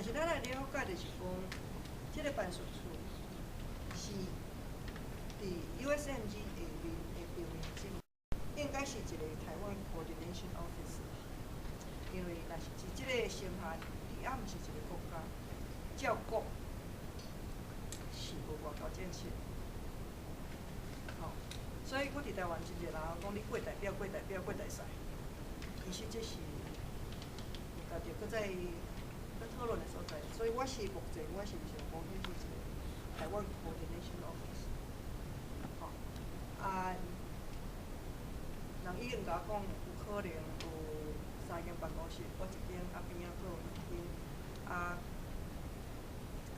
但是咱來了解就是講，這個辦事處是佇 USMG 下面的平面政府，應該是一個台灣 Coordination Office，因為若是佇這個情下，伊猶毋是一個國家，照國是無外交政策。吼，所以我佇台灣真濟人講你過代表、過代表、過大使，其實這是有家己閣再閣討論的所在。所以我是目前我是想講，彼是一個台灣 Coordination Office。吼，啊，人已經共我講有可能有三間辦公室，我一間，啊邊仔閣有兩間，啊，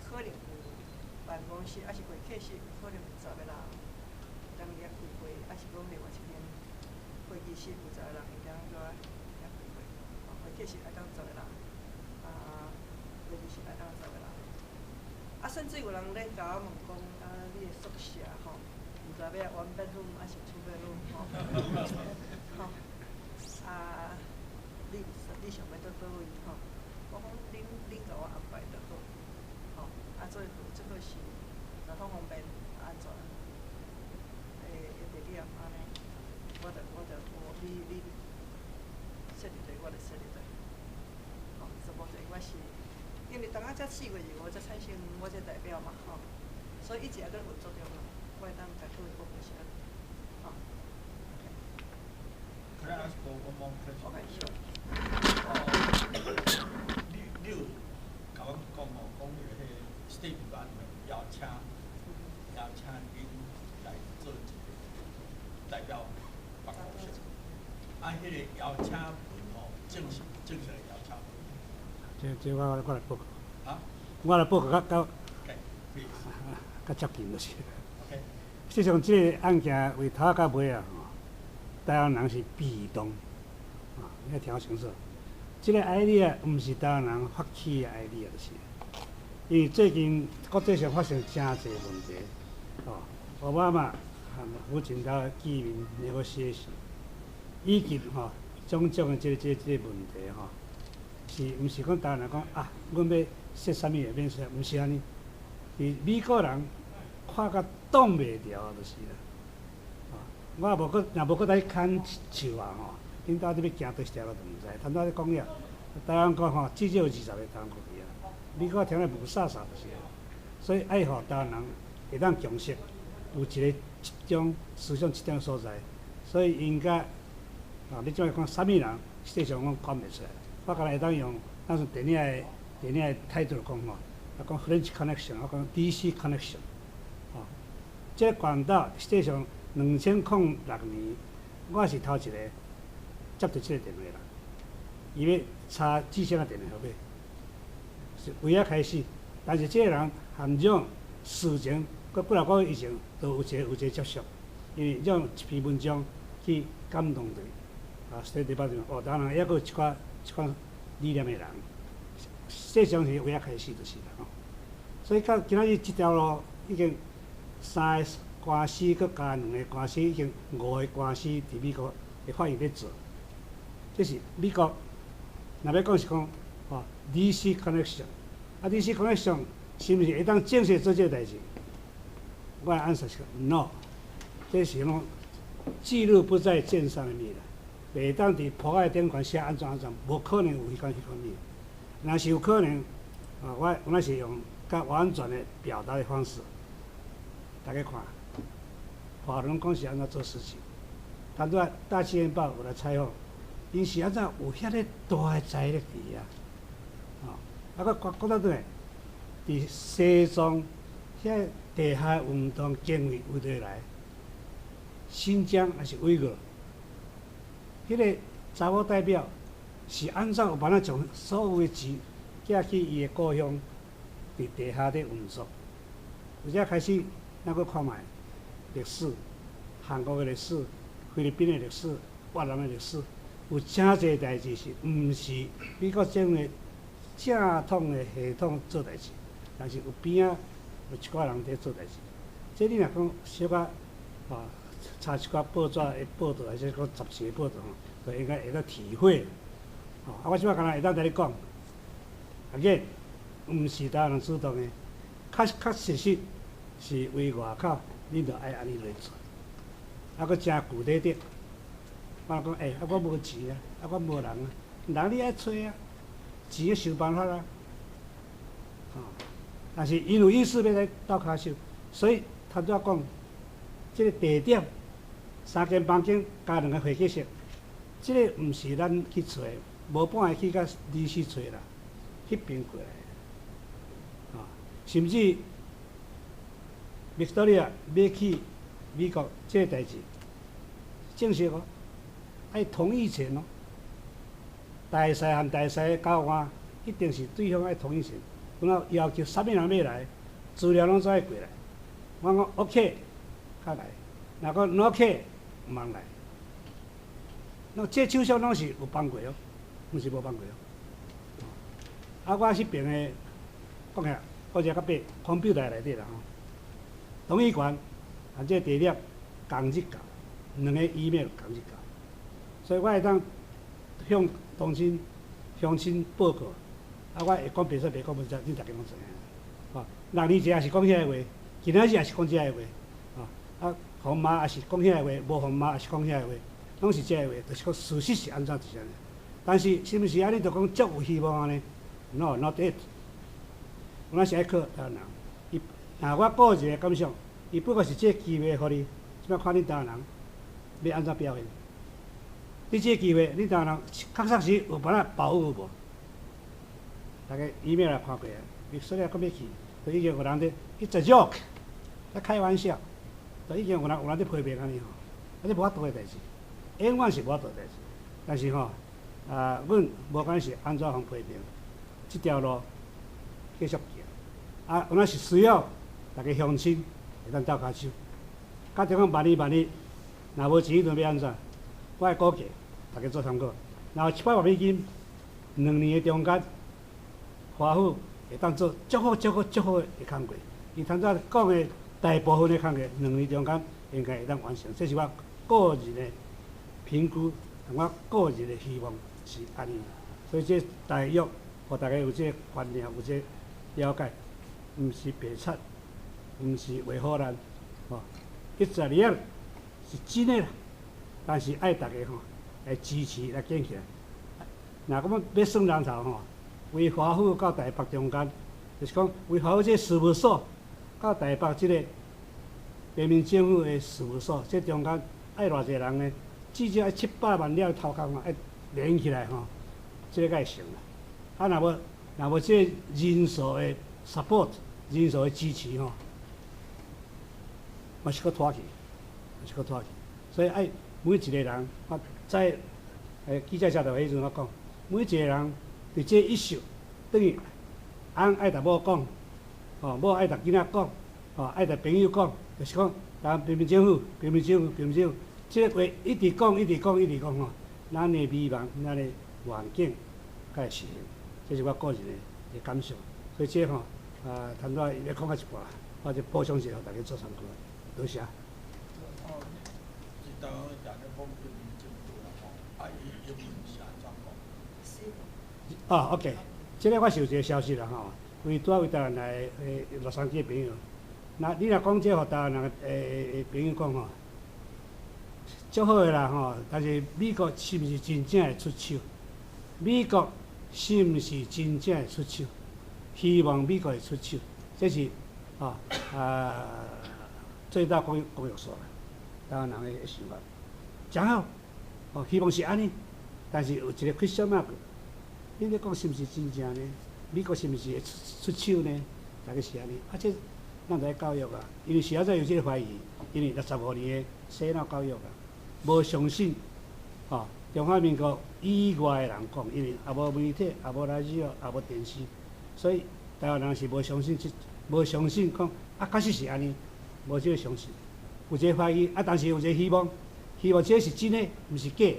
可能有辦公室，抑是會客室，有可能有10個人當遐開會，抑是講另外一間會議室有10個人會當閣遐開會，吼，會客室愛當十個人，啊，會議室愛當十個人。啊，甚至有人咧共我問講，啊，你的宿舍吼，毋知欲 one bedroom 抑是 two bedroom 吼，吼，啊，你想欲佇佗位吼？我講恁共我安排就好，吼，啊，最好這個是交通方便安全的地點按呢，我就我你設佇佗，我就設佇佗，吼，所以目前我是，因為當仔才4月25才產生我這代表嘛，吼，所以一直猶閣運作中啦，我會當共各位報告是按呢，吼，OK。 Can I ask one more question? OK, sure. 哦，你有共阮講哦，講你彼個 State Department 邀請恁來做一個代表辦公室。啊，彼個邀請文吼，正式的邀請文。這我來報告。啊？我來報告較較 OK, please. 較接近就是。 OK。實際上，這個案件為頭到尾啊，吼，台灣人是被動，啊，你愛聽我清楚。這個 idea 毋是台灣人發起的 idea，就是。因為最近國際上發生誠濟問題，哦，奧巴馬和胡錦濤見面 negotiation，以及吼種種的這個問題吼，是毋是講台灣人講啊，阮欲設啥物會免設，毋是按呢，是美國人看甲擋袂牢就是啦。啊，我也無閣，若無閣來牽樹啊吼，恁到底欲行佗一條路就毋知。頭拄仔咧講了，台灣國吼至少有20個台灣國旗啊，美國聽咧霧煞煞就是啦。所以愛予台灣人會當共識，有一個集中思想集中所在，所以應該啊，你這擺講啥物人，實際上攏講袂出來。我敢若會當用咱從電影的態度講吼，啊講 French Connection，我講 DC Connection，吼，這個管道實際上2006年，我是頭一個接著這個電話啦。伊欲查志先的電話號碼，是為遐開始，但是這個人含種事前，閣幾若個月以前，都有一個接觸，因為用一篇文章去感動著，啊，State Department 哦，當然猶閣有一寡這款理念的人，實際上是為遐開始就是啦吼。所以到今仔日這條路已經三個官司，閣加兩個官司，已經五個官司佇美國的法院咧做。這是美國，若欲講是講吼 DC Connection，啊 DC Connection 是毋是會當正式做這個代誌？我的 answer 是 no，這是講記錄不在劍上的面啦，袂當佇簿仔頂懸寫按怎按怎，無可能有彼款物。若是有可能，啊，我若是用較完全的表達的方式，大家看，法輪功是按怎做事情？頭拄仔大紀元報有來採訪，𪜶是按怎有遐爾大的財力佇遐？吼，啊，閣講講倒轉來，佇西藏遐地下運動經費有佗來，新疆抑是維吾爾，彼個查某代表是按怎有辦法將所有的錢寄去伊的故鄉，佇地下咧運作？有遮開始，咱閣看覓歷史，韓國的歷史、菲律賓的歷史、越南的歷史，有誠濟代誌是毋是美國政府正統的系統做代誌，但是有邊仔有一寡人佇做代誌。這你若講小可啊，查一寡報紙的報道，還是講雜誌的報道吼，就應該會當體會。吼，啊，我這擺敢若會當共你講，again，毋是台灣人主動的，確確實實是為外口，恁就愛按呢來做。啊，閣誠具體的，我講欸，啊我無錢啊，啊我無人啊，人你愛揣啊，錢愛想辦法啊。吼，但是𪜶有意思欲來鬥跤手，所以頭拄仔講，這个地點三間房間加兩个會議室，這个毋是咱去揣，無半个去共 D.C. 揣啦，彼邊過來。吼，甚至 Victoria 欲去美國這个代誌，正式哦，愛同意權哦。大細和大細的交換，一定是對方愛同意權。阮要求啥物人欲來，資料攏總愛過來。我講 OK，較來；若講 no OK，毋通來。那這手續攏是有放過哦，毋是無放過哦。啊，我彼爿的講起來，我這較白，computer 內底啦吼。同意權和這個地點仝日到，兩個 email 仝日到，所以我會當向同親鄉親報告。啊，我會講白說袂講，無恁大家攏知影。吼，6年前也是講遐个話，今仔日也是講這个話。吼，啊，予罵也是講遐个話，無予罵也是講遐個話，攏是這个話，就是講事實是按怎就是按呢。但是是毋是按呢就講足有希望按呢？No，not yet。有影是愛靠台灣人。伊，若我個人的感想，伊不過是這个機會予你，這擺看恁台灣人欲按怎表現。你這个機會，恁台灣人確實是有辦法把握無？大家 email 也看過啊，伊說了閣欲去，就已經有人佇，It's a joke，在開玩笑，就已經有人佇批評按呢吼，啊，這無法度的代誌，永遠是無法度的代誌。但是吼，啊，阮無管是按怎予批評，這條路繼續行。啊，有影是需要大家鄉親會當鬥跤手。假設講萬一萬一，若無錢，陣欲按怎？我會估計，大家做參考。若有700萬美金，2年的中間，華府會當做足好、足好、足好的工課。伊頭拄仔講的大部分的工課，兩年中間應該會當完成。這是我個人的評估，我個人的希望是按呢。所以這大約，予大家有這個觀念，有這個了解，毋是白賊，毋是畫虎爛，吼。It's a real 是真的啦，但是愛大家吼來支持來建起來。若講欲算人頭吼，為華府到台北中間，就是講為華府這個事務所到台北這个人民政府的事務所，這中間愛偌濟人呢？至少愛700萬了頭殼嘛，愛連起來吼，這个才會成啦。啊，若無這個人數的 support，人數的支持吼，嘛是閣拖去，嘛是閣拖去。所以愛每一個人，我在記者招待會彼陣我講，每一個人佇這一手，等於翁愛共某講，吼，某愛共囡仔講，吼，愛共朋友講，就是講，人人民政府，人民政府，人民政府，這个話一直講，一直講，一直講吼，咱的美夢，咱的願景才會實現。這是我個人的感想。所以這吼，啊，頭拄仔伊咧講到一半，我就補充一下，予大家做參考。多謝。哦，是台灣人咧講人民政府啦吼，啊，伊英文是按怎講？哦，OK，這个我是有一个消息啦吼，為拄仔為台灣來洛杉磯的朋友，若你若講這个予台灣人的朋友講吼，足好的啦吼，但是美國是毋是真正會出手？美國是毋是真正會出手？希望美國會出手，這是啊最大公約數啦，台灣人的想法。誠好，哦，希望是按呢，但是有一个 question mark，你咧講是毋是真正呢？美國是毋是會出手呢？大概是按呢，啊，這咱就愛教育啊，因為是按怎有這个懷疑？因為65年的洗腦教育啊，無相信，吼，中華民國以外的人講，因為也無媒體，也無 radio，也無電視，所以台灣人是無相信這，無相信講啊，確實是按呢，無這个相信，有這个懷疑，啊，但是有一个希望，希望這是真的，毋是假的。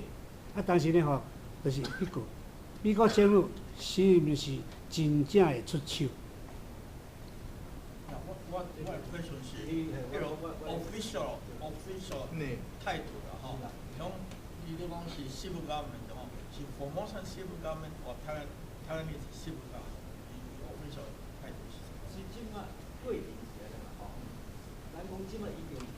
啊，但是呢吼，就是彼句，美國政府是毋是真正會出手？我的 question 是，彼个 official 態度啦吼，講你咧講是 civil government 吼，是 Formosan civil government 或台灣 Taiwanese civil government，official。態度是啥？是這馬過程是按呢嘛吼，咱講這馬已經